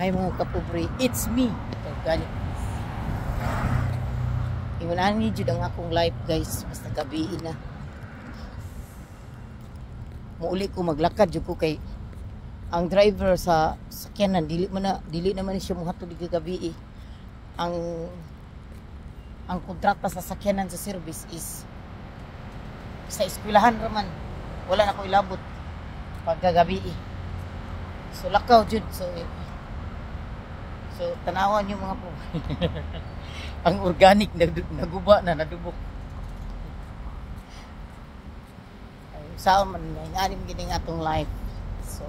Hi, mga kapobre, it's me, Organic Peace. Ingon ani jud ang akong life, guys, basta gabii na. Muuli ko, maglakad jud ko kay ang driver sa sakyanan dili naman siya mohatod di gabi. Ang kontrata sa sakyanan sa service is sa eskwelahan raman. Wala na ko ilabot pagkagabi. So lakaw jud, so tanawan yung mga po. Ang organic naguba na, nadubok. Ay, saan man anim gini nga atong life. So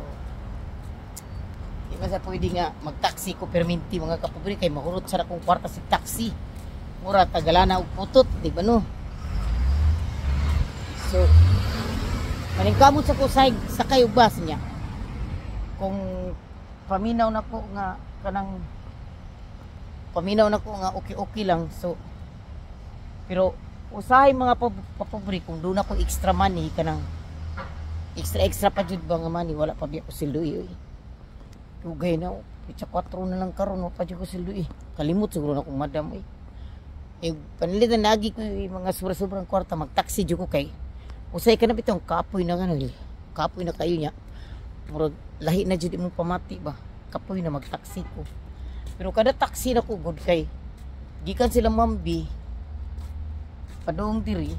di ba sa pwede nga magtaxi ko perminti, mga kapobre, kay mahurot sa akong kwarta si taxi. Mura tagalana og putot, di ba, no? So maningkamot sa ko sakay og bus niya. Kung paminaw na ko nga kanang paminaw na ko nga okay-okay lang, so pero usahay, mga papobre, kung doon ako extra money, kanang extra extra pa jud ba nga money, wala pa biya ko sildo eh. Dugay na, pitsa 4 na lang karon, wala pa jud ko sildo eh. Kalimot siguro na akong madam eh. Eh panalitan nagi ko yung mga sobra-sobrang kwarta, magtaxi jud ko kay usahay ka na bitong kapoy na nga, kapoy na kayo niya. Murag lahi na jud imong pamati ba, kapoy na, magtaxi ko. Pero kada taxi na ko good kay gikan sila Mambi padung diri,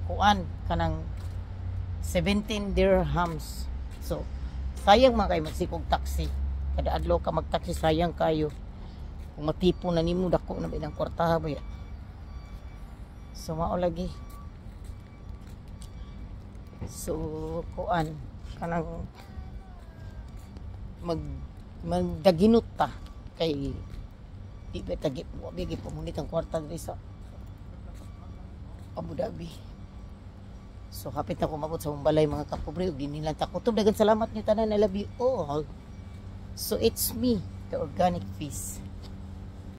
kuan, kanang 17 dirhams. So sayang man kay magsikog taxi. Kada adlaw ka magtaxi, sayang kayo. Kung matipo na nimo, dako na ba ang kwartaha ba ya. So mao lagi. So kuan, kanang magdaginot ta kay di ba tagi wa bigi pamunit ang kwarta diri sa Abu Dhabi. So hapit na ko mabot sa mong balay, mga kapobre, ug dinhi lang ta kutob. Daghang salamat niyo tanan. I love you all. So it's me, the Organic Peace.